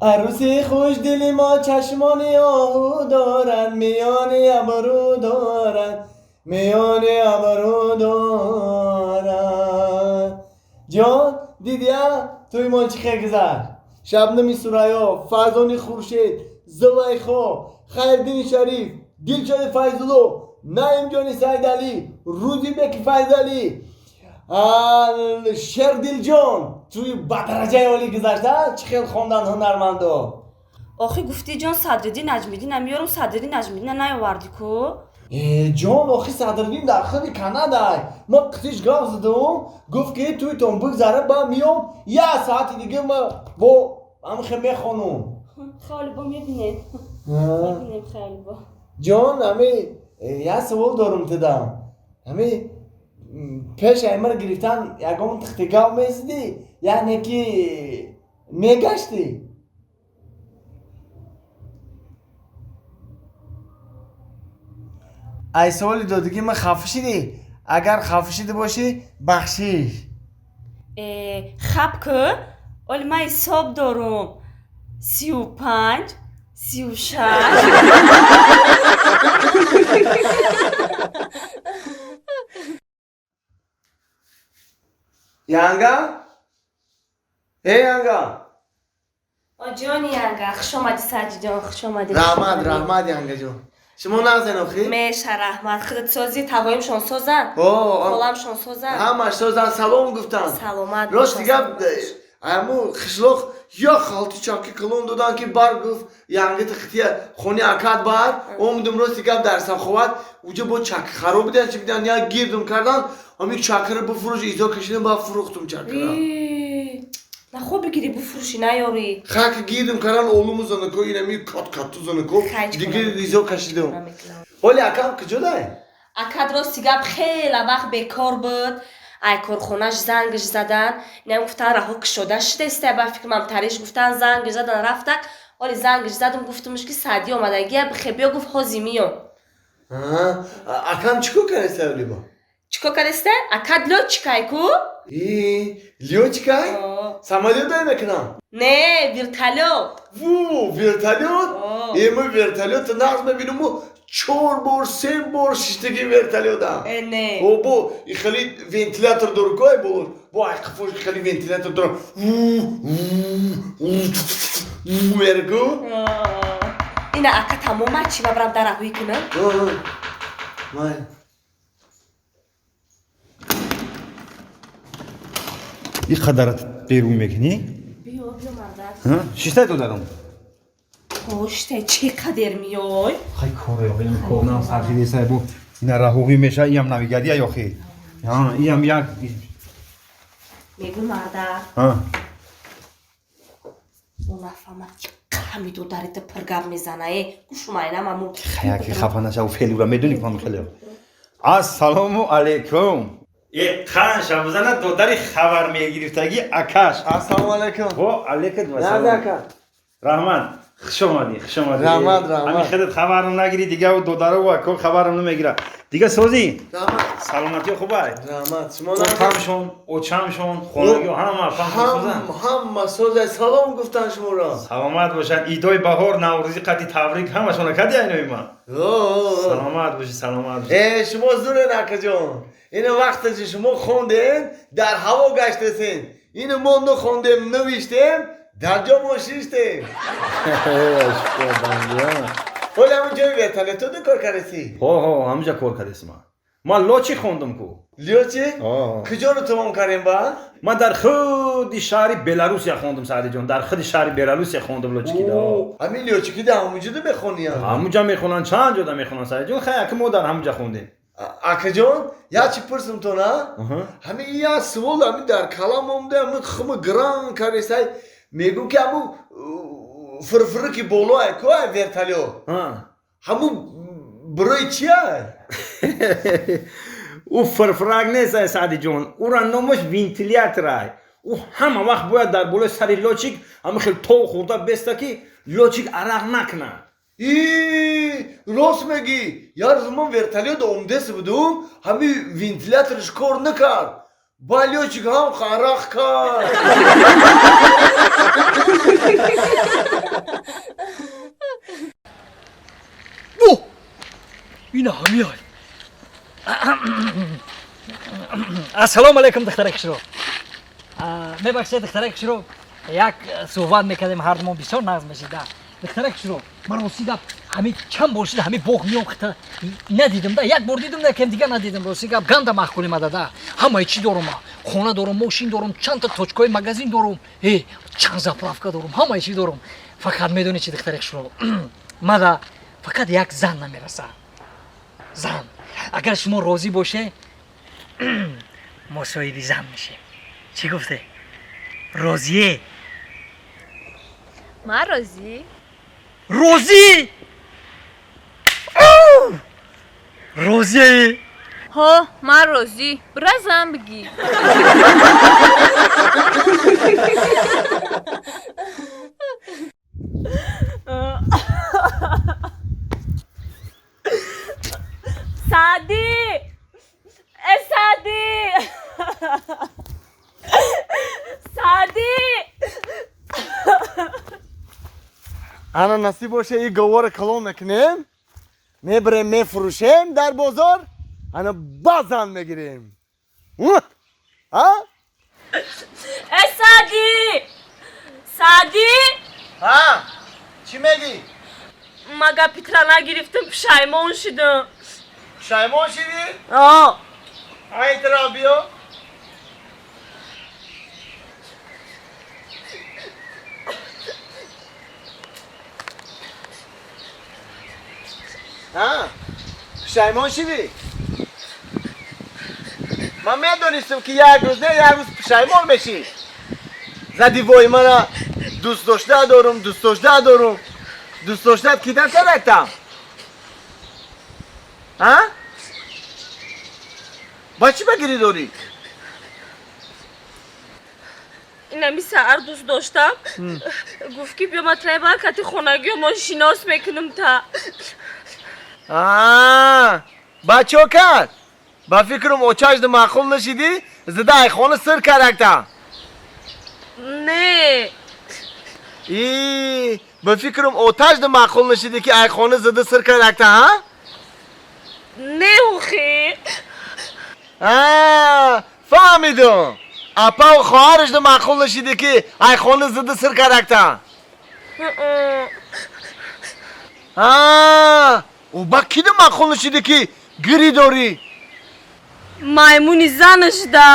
Арӯси хушдили мо чашмони оҳу дорад, миёни абрӯ дорад, миёни абрӯ дорад. Ҷон, дидия тӯи мо чӣ хел гузашт? Шабнами Сурайё, Фарзони Хуршед, Зулайхо, Хайриддини Шариф, Дилшоди Файзулло, Наимҷони Сайдалӣ, Рӯзибеки Файзалӣ, Шердилҷон. Тӯи ба дараҷаи олӣ гузашта, чӣ хел хондан ҳунармандо. Охи гуфтӣ, ҷон, Садриддин Наҷмиддина меёрум, Садриддин Наҷмиддина наёвардӣ ку? Ҷон, охи Садриддин дар худи Канадай. Ма қитиш гап задум, гуфт ки тӯйтон бигзара, ба миём, як саати дига ма бо ҳамихе мехонум. Хеле бо мебинем, мебинем, хеле бо. Ҷон, ҳами як савол дорум тудам. Ҳами пеш аймара гирифтан ягон тихти гап мезидӣ, яъне ки мегаштӣ? Ай саволи додагӣ ман хафа шидӣ? Агар хафа шида бошӣ, бахшиш. Хаб ку, оли ман ҳисоб дорум: 35, 36. Янга, э янга. Ҷони янга, хуш омадӣ, Саҷидҷон, хуш омадӣ. Раҳмат, раҳмат, янгаҷон. Шумо нағзен охи? Меша, раҳмат. Худат созӣ, тавоимшон созанд, холамшон созанд? Ҳамаш созанд, салом гуфтанд. Саломат. Рости гап, аму қишлоқ як халти чаки калон доданд, ки бар, гуфт, янгити хития хони акад бар. Омадум, рости гап, дар Саховат уҷа бо чаки хароб бидан, чи бидан, як гирдум кардан, ҳами чакара бифурӯш, изо кашидам, ба фурӯхтум чакара. На хуб бигирӣ, бифурӯшӣ, наёрӣ. Хаки гирдум кардан, олуму занако, инами кат катту занако, дигар изо кашидум. Ҳоли акам куҷодай? Акад, рости гап, хеле вақт бекор буд. Ай корхонаш зангш задан, инам гуфтан, раҳо кушода шидаиста, ба фикрам тариш гуфтан, зангш задан, рафтак. Ҳоли зангш задум, гуфтумш, ки Саъдӣ омадагия, бихе биё, гуфт, ҳози миём. Акам чӣ кор кардаиста олиба? Чӣ кор кардаиста? Акад лётчикай ку. Лётчикай? Самолёт дай мекунам? Не, вертолёт. Ву, вертолёт. Эма вертолёт нағз мебинуму, чор бор, се бор шиштаги вертолётам. Не. Бо хеле вентилятор дору ку, ай болош бо ай қафош хеле вентилятор дорам, мерку. Ина ака тамома, чӣ ба барам дараҳӯӣ кунам? Май. И қадар берун мекунӣ? Биё, биё, мардак. Шиштай додарам. Оштай, чӣ қадер миёй? Хай, коре охи, корнам сархидесай, бу ина раҳоғӣ меша, иам навигария ёхи, иам як. Мегӯ, мардак, мо нафаҳмад, чӣ ҳами додарита пиргап мезана, э гӯшумайнам аму. Хаяки хафа нашав, фелура медони кам хеле. Ассалому алайкум. Э, қан шабзана додари хабар мегирифтаги акаш. Ассалому алайкум. Во алайкум вассалом. Ака. Раҳмат. Хуш омадӣ, хуш омадӣ. Раҳмат, раҳмат. Ҳами худат хабарам нагирӣ, дига додару ако хабарам намегира. Дига созӣ? Раҳмат. Саломатӣ хубай? Раҳмат. Шумо Отамшон, очамшон, хонагиҳо ҳама созанд? Ҳама созай, салом гуфтан шуморо. Саломат бошанд. Идои баҳор, Наврӯзӣ қадди табрик ҳамашона кади айнои ман. Саломат бошӣ, саломат бошӣ. Э, шумо зурен, акаҷон. Ина вақте ки шумо хондем, дар ҳаво гаштесен. Ина мо нахондем, навиштем, дар ҷо мо шиштем. Ҳоли ҳамин ҷои вертолетода кор кардеси? Ҳо, ҳо, ҳаминҷа кор кардеси ман. Ман лётчик хондум ку. Лётчик? Куҷоро тамом кардем ба? Ман дар худи шаҳри Беларусия хондум, Саъдиҷон, дар худи шаҳри Беларусия хондум лётчикида. Ҳамин лётчикида ҳамунҷода мехониям? Ҳамунҷа мехонанд, чанд ҷода мехонанд, Саъдиҷон. Хай, ака, мо дар ҳамунҷа хондем. Акаҷон, як чи пурсум то на? Ҳамин як савол ҳамин дар калам омда, ҳамин хими гран кардесай, мегӯм, ки ҳамун фирфири ки болоай ку ай вертолёт, ҳамун барои чия? Ӯ фирфирак нест, ай Саъдиҷон, ӯра номаш вентилятор-ай. Ӯ ҳама вақт бояд дар болои сари лётчик ҳамин хел тов хӯрда беста, ки лётчик арақ накунад. И рост мегӣ, як рӯз ман вертолёт омдеси будум, ҳамин вентиляторш кор накард, ба лётчик ҳам арақ кард. Биёй. Ассалому алайкум, духтараи хушрӯ. Мебахшед, духтараи хушрӯ, як суҳбат мекардем ҳардумон, бисёр нағз мешида. Духтараи хушрӯ, ман рости гап ҳамин чанд бор шуда ҳамин боғ меом, хита надидим да, як бор дидим, накем дигар надидим. Рости гап ганда маъқул омада да. Ҳамаи чӣ дорум ма, хона дорум, мошин дорум, чандта точкаҳои магазин дорум, чанд заправка дорум, ҳамаи чӣ дорум. Фақат медонӣ чи, духтари хушрӯ, мада фақат як зан намераса, зан. Агар шумо розӣ боше, мо соҳиби зан мешем. Чӣ гуфте, розие? Ман розӣ. Розӣ, розие? Ҳо, ман розӣ, бира зан бигӣ. Саъдӣ, э Саъдӣ, Саъдӣ! Ана, насиб боше, и говора калон мекунем, мебарем, мефурӯшем дар бозор, ана базан мегирем. А? Э Саъдӣ, Саъдӣ! Ҳа, чӣ мегӣ? Ма гапитра нагирифтам, пушаймон шудам. Пушаймон шидӣ? О. Ай, тара биё. Ҳа, пушаймон шидӣ? Ман медонистам, ки як рӯз не, як рӯз пушаймон мешӣ. Зади вой, мана дӯст дошта дорум, дӯст дошта дорум, дӯст доштат кида карактам. Ҳа, ба чӣ ба гирӣ дорӣ? Инами саҳар дӯст доштам гуфт, ки биё, ма трай баркати хонагиё мо шинос мекунам та. Ба чо кард? Ба фикрам, очашда маъқул нашидӣ, зида айхона сир каракта. Не. И ба фикрам, оташда маъқул нашидӣ, ки айхона зида сир каракта, ҳа? Не, охи. Фаҳмидум, апаву хоҳарашда маъқул нашидӣ, ки айхона зида сир каракта. Ӯ ба кида маъқул нашидӣ, ки гирӣ дорӣ? Маймуни занашда.